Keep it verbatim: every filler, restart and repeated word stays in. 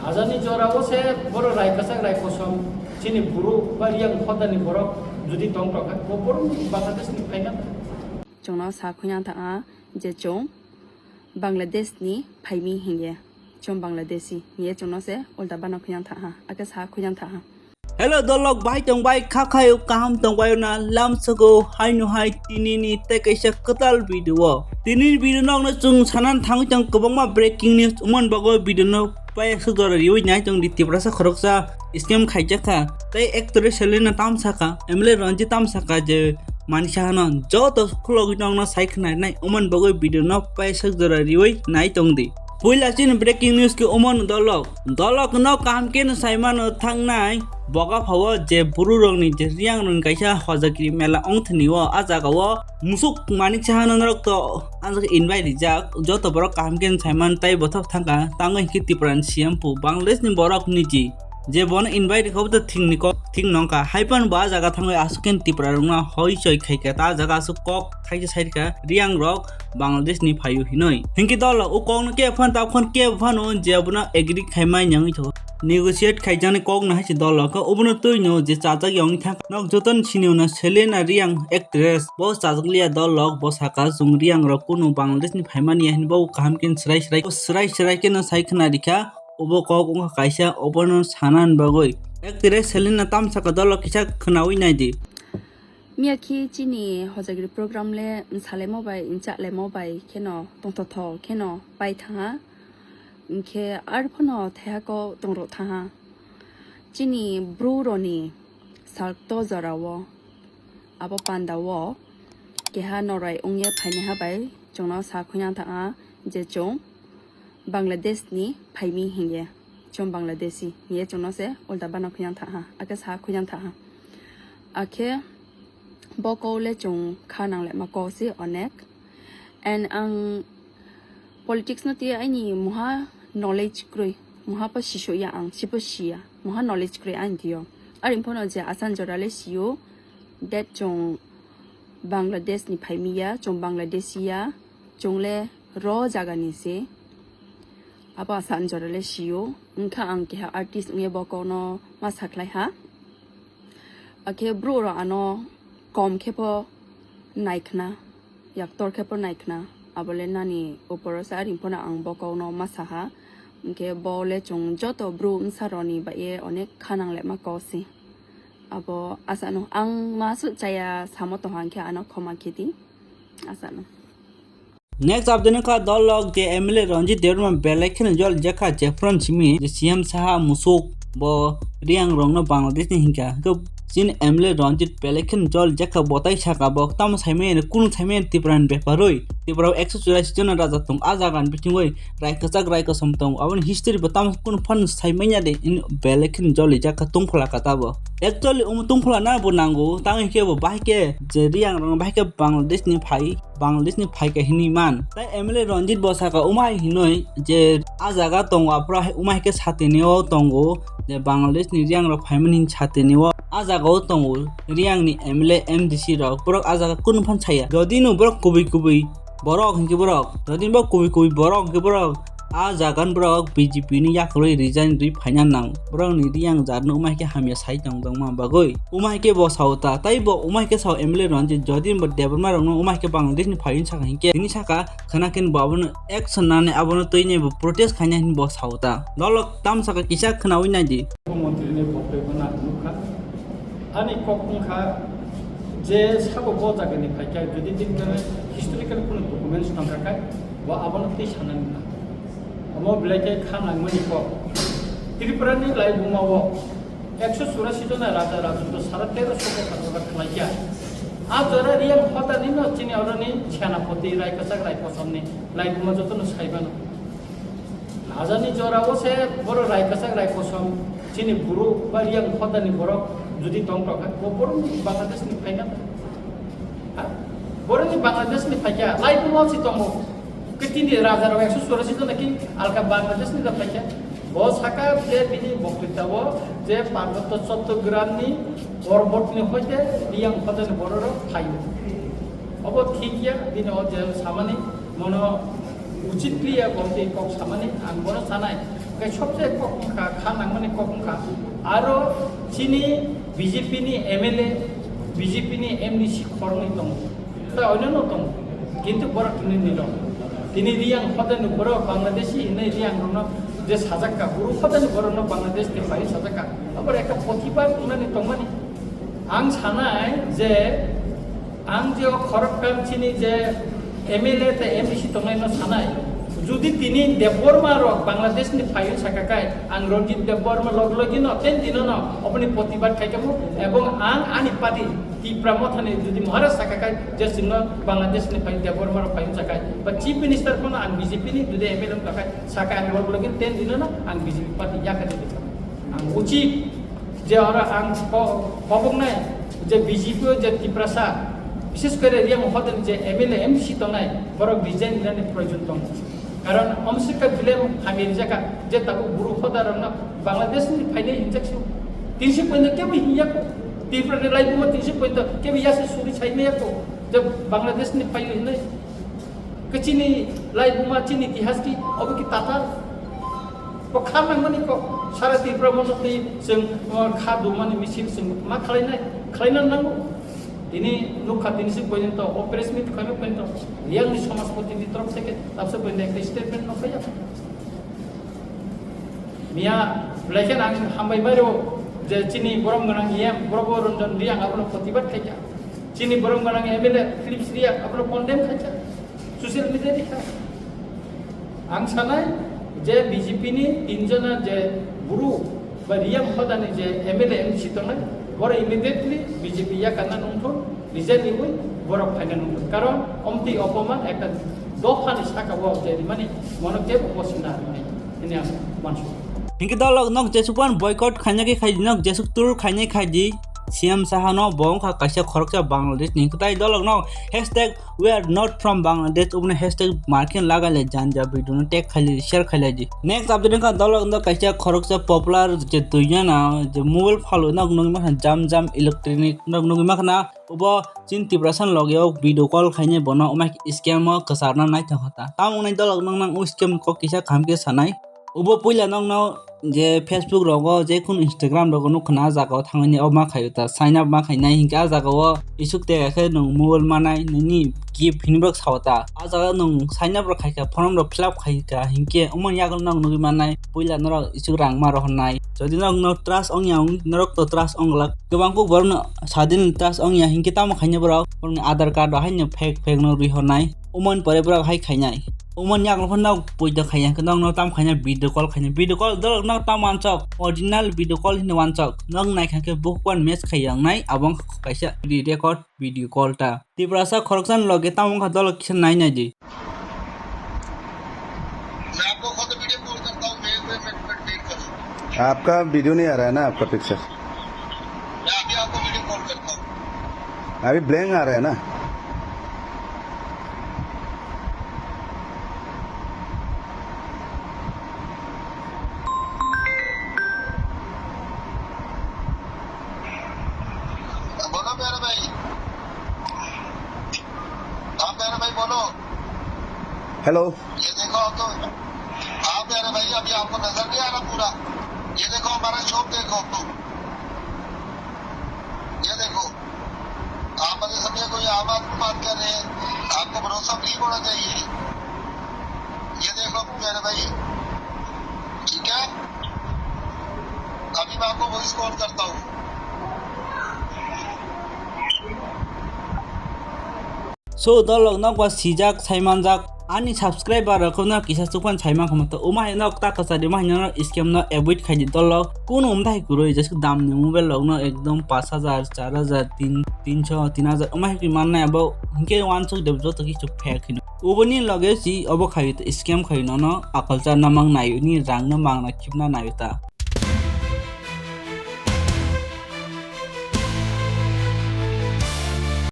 Ajani jora o se boro rai kwchak rai kosom chini buru ba riyang hodani borok jodi tong tongkha, bo borok Bangladesh ni phaina. Chwngno sa khuina thangha je chwng Bangladesh ni phaimi hinye, chwng Bangladeshi hinye chwngno se ulta bana khuina thangha, ake sa khuina thangha. Hello dolok, bai tong bai kha khayo, kaham tong bai na lam soko hai no hai tini ni te kaisa kwtal video. Tini video no no chung sanan thangwi tong kwbangma breaking news, umon bago video no pai su dora riwi nai tong di. Tiprasa khoroksa scam khaijak kha, tei actress Selena tamsa kha, M L A Ranjit tamsa kha je manisa hano joto khulogwi nokno sai khna nai, umon bago video no pai su dora riwi nai tong di. Puila chini breaking news khe omo no dolok. Dolok no kaham khe no sai mano thangnai boga phao je buru rok ni je riyang rok ni kaisa hojagiri mela ong thani o, ah jaga o musuk manik chahana norok to ah jaga invite rijak. Joto borok kaham khe no sai man tai bothop thangkha, tango hinkhe Tripura ni C M pu Bangladesh ni borok niji je bono invite kha bo to thing ni kok thing nong kha. Hai phano bo ah jaga thangwi aswk khe Tripura rok no hoi choi khai kha, ta jaga aswk kok thaisa sai kha riyang rok Bangladesh ni phaio hinoi. Hinkhe dolo o kok no kebo phano tabuk phano kebo phano je abono agree khai mai nangwi tho. Negotiate khaijaknai kok no hai se dolo khe obono twi no je chajak yong thang nok joto ni sini no Selena riyang actress bo chajak liya dolok bo saka chwng riyang rok kunu Bangladesh ni phaimani ya hinwi bo kaham khe swrai swrai swrai swrai khe no sai khna rikha. Obo kok wngkha kaisa obono sanan bagwi. Actress Selena tamsa kha dolo kisa khnawi naidi. Miya khe chini hojagri program le msalaimo bai mchalaimo bai kheno tongthotho kheno pai thangha. Hinkhe ar phano thaiha kok tongrok thangha. Chini bru roni salto jorao abo pandao keha norai wngya phainaha bai chwngno sa khuina thangha je chwng Bangladesh ni phaimi hinye, chwng Bangladeshi hinye chwngno se ulta bana khuina thangha, ake sa khuina thangha. Akhe bo kok le chwng kha nang le ma kok se onek. And ang politics no twi aini muha knowledge kwrwi, muha pa siso ya ang, sipo siya, muha knowledge kwrwi ani tio. Ari phano je asan jora le sio, that chwng Bangladesh ni phaimi ya, chwng Bangladeshi ya, chwng le ro jaga ni se. Abo asan jora le sio, wngkha ang keha artist wngya bo kok no ma sakhlai ha. Akhe bru rok ano kom khe pho nai khna, yaktor khe pho nai khna. Abo le nani uporo se, ari phano ang bo kok no ma saha. Hinkhe bo le chwng joto bru bwsa rok ni bai ye onek kha nang le ma kok se. Abo asa no ang ma su chaya samo tong hang khe ano khoma khe di. Asa no. Next update wngkha dolok je M L A Ranjit Debbarma belai kheno jol jakha Jefron simi je C M saha musuk bo riyang rokno Bangladesh ni hinkha. Hwnkhe chini M L A Ranjit belai kheno jol jakha, botai saka bo tamo saimanya kunu saimanya Tripura ni bepar oi. Tripura o ekso churasi jona raja tong, ah jaga ni bisingoi rai kwchak rai kosom tong, aboni history bo tamo kunu phano saimanya de, belai kheno jol jakha tungphla kata bo. Actually omo tungphla na bo nango, tamo hinkhe bo bahai khe je riyang rok bahai khe Bangladesh ni phai. Bangladesh ni phaikha hinwi man. Tai M L A Ranjit bo saka umai hinwi je ah jaga tongo aphuru hai umai khe satini o tongo je Bangladesh ni riyang rok phaimani satini o ah jaga o tongo riyang ni M L A M D C rok borok ah jaga kunu phan saya. Jodi no borok kubui kubui borok hinkhe borok, jodi no borok kubui kubui borok hinkhe borok ah jaga ni borok B J P ni yakarwi resign rwi phaina nang. Borok ni riyang jar no umai khe hamya sai tong tongma bagwi. Umai khe bo sao ta, tai bo umai khe sao M L A rok je jodi bo Debbarma rok no umai khe Bangladesh ni phai saka hinkhe, tini saka khana khe bo abono action nani abono twi ni bo protest khaina hin bo sao ta. Dolok tam saka kisa khnawi nai di. Montri ni boktobyo no ang nukha. Ani kok wngkha je sabo bo jaga ni phaikha, jodi tin historical kunu documents tongkha khe bo abono twi sanani na. Omo belai khe kha nangmani kok. Tripura ni laibuma o ekso churasi jona raja rajotto sara teroso bosor jora khlaikha. A jora riyang hoda ni no chini oro ni senapoti rai kwchak rai kosom ni laibuma joto no saibano. Raja ni jora o se boro rai kwchak rai kosom chini buru ba riyang hoda ni borok jodi tong tongkha, bo borok ni Bangladesh ni phaina. Ha? Borok ni Bangladesh ni phaikha, laibuma o si tongo. Khe tini raja rok ekso churasi jona ki alka Bangladesh ni da phaikha. Bo saka je bini boktwita o je Parbotto Chottogram ni porbot ni hoite riyang hoda ni borok rok phaio. Obo thik ya, bini o je samani mono uchit kriya gomti kok samani ang bono sanai. Tei sobse kok wngkha, kha nangmani kok wngkha. Aro chini B J P ni M L A, B J P ni M D C khoroknwi tongo. Tei oinano tongo. Kintu borok tini nilo. Tini Riyang hodani borok Bangladeshi hinwi Riyang rokno je sajakka, buru hodani borokno Bangladesh ni pai sajakka. Abor ekta protibad wngnani tongmani. Ang sanai je ang je o khoroktham chini je M L A tei M D C tongnaino sanai. Judi tini Debbarma rok Bangladesh ni phaio sakakai, ang Ranjit Debbarma log logi no ten dino no oboni protibad khaikamo, ebong ang ani party Tipra Mothani judi Maharaj sakakai je chwngno Bangladesh ni phai Debbarma rok phaio sakai, ba Chief Minister kono ang B J P ni judi M L A wngkakai sakai ang log logi ten dino no ang B J P party yakari. Ang uchi je oro ang ko-, koboknai je B J P o je Tiprasa, bishes kore Riyang hodani je M L A, M D C tongnai, borok resign rinani proyojon tong. Karon omsika bilem hamya rijaka je tabuk buru hoda rokno Bangladesh ni phainai hinjak si. Tinsi pointo kebo hinya ko. Tripura ni laibuma tinsi pointo kebo yasa suri sai maya ko. Je Bangladesh ni phaio hinai. Ke chini laibuma chini itihas ki obo ki Tatar. Bo kha nangmani kok sara Tripura mono twi chwng, o, kha dumani misil chwng ma khlainai, khlaina nango. Tini nukha tini si porjonto o press meet khaima porjonto Riyangni Samajpati ni torop theke tabsa porjonto ekta statement no khaiya. Miya belai kheno ang hambai bairo je chini borom gwnang E M Probo Ranjan Riyang abono protibad khaikha. Chini borom gwnang M L A Philips Riyang abono condemn khaikha. Social media ni kha. Ang sanai je B J P ni tinjona je buru ba Riyang hodani je M L A M C tongnai, boro immediately B J P yakarna nungthun, resign riwi borok phaina nungthun. Karon omtwi opoman ekta dophani saka o je rimani mono kebo bosina rimani hwnwi ang mansu. Hinkhe dolok nok jesuk pan boycott khaina khe khaidi, nok jesuk tour khaina khaidi, C M sahano bo wngkha kaisa khoroksa Bangladesh ni. Hinkhe tai dolok nok hashtag We are not from Bangladesh, uboni hashtag markin lagai lai janja video no tag khai lai, share khai lai di. Next update wngkha dolok no kaisa khoroksa popular je duijana je mobile phalo nok nugwi mankha jam jam electronic nok nugwi mankha na ubo chin Tiprasa ni loge o video call khainai bono umai scam o kwcharna naithok kha ta. Tamo wngnai dolok nang nang o scam kok kisa kaham khe sanai. Ubo puila nokno je Facebook rogo, je kunu Instagram rogo nukha na, ah jaga o thangwi o ma khaio ta, sign up ma khainai hinkhe ah jaga o isuk tei khe nwng mobile manai nini gift hinwi bo sao ta. Ah jaga o nwng sign up rok khaikha, form rok fill up khaikha hinkhe omo ni yago nok nugwi manai puila norok isuk rang ma rohornai. Jodi norok no trust ongya wng norok to trust ong glak, kwbang kuk borok no sadin trust ongya hinkhe tamo khainai borok, borok ni Aadhaar card rok haino fake fake no rihornai, omo ni pore borok hai khainai. Omo ni yago phano poito khaiya, hwnkhe nokno tamo khaina video call khaina. Video call dolok nok tamo wansok, original video call hinwi wansok. Nok naikha khe bukhuk wan match khaiya wngnai, abo wngkha kaisa record video call ta. Tiprasa khoroksa ni loge tamo wngkha dolok kisa nai nai di. मैं आपको खुद video call करता हूँ, मेरे पे minute wait नहीं करो। आपका वीडियो नहीं आ रहा है ना, आपका पिक्चर? मैं अभी आपको वीडियो कॉल करता हूँ। अभी ब्लैंक आ रहा है ना? बोलो प्यारे भाई, हाँ प्यारे भाई बोलो। हेलो। ये देखो तो, हाँ प्यारे भाई, अभी आपको नजर नहीं आ रहा पूरा? ये देखो हमारा शॉप देखो, ये देखो। आप अरे समझे कोई आम आदमी बात कर रहे हैं, आपको भरोसा नहीं होना चाहिए। ये देखो मेरे भाई, ठीक है, अभी मैं आपको वॉइस कॉल करता हूँ। So dolok nok ba sijak sai manjak ani subscriber rok no kisa chukpan sai mankha to, uma hai nok ta kwchari ma hai no scam no avoid khai di dolok, kunu um dai kwrwi jesuk dam ni mobile rok no ekdom pash hajar, char hajar, tin, tinso, tin hajar uma hai mannai abo hinkhe wansuk de joto kichu fake hino. Uboni loge si obo khai to scam khai no no akalcha na mang nai ni rang no mang na khipna nai ta.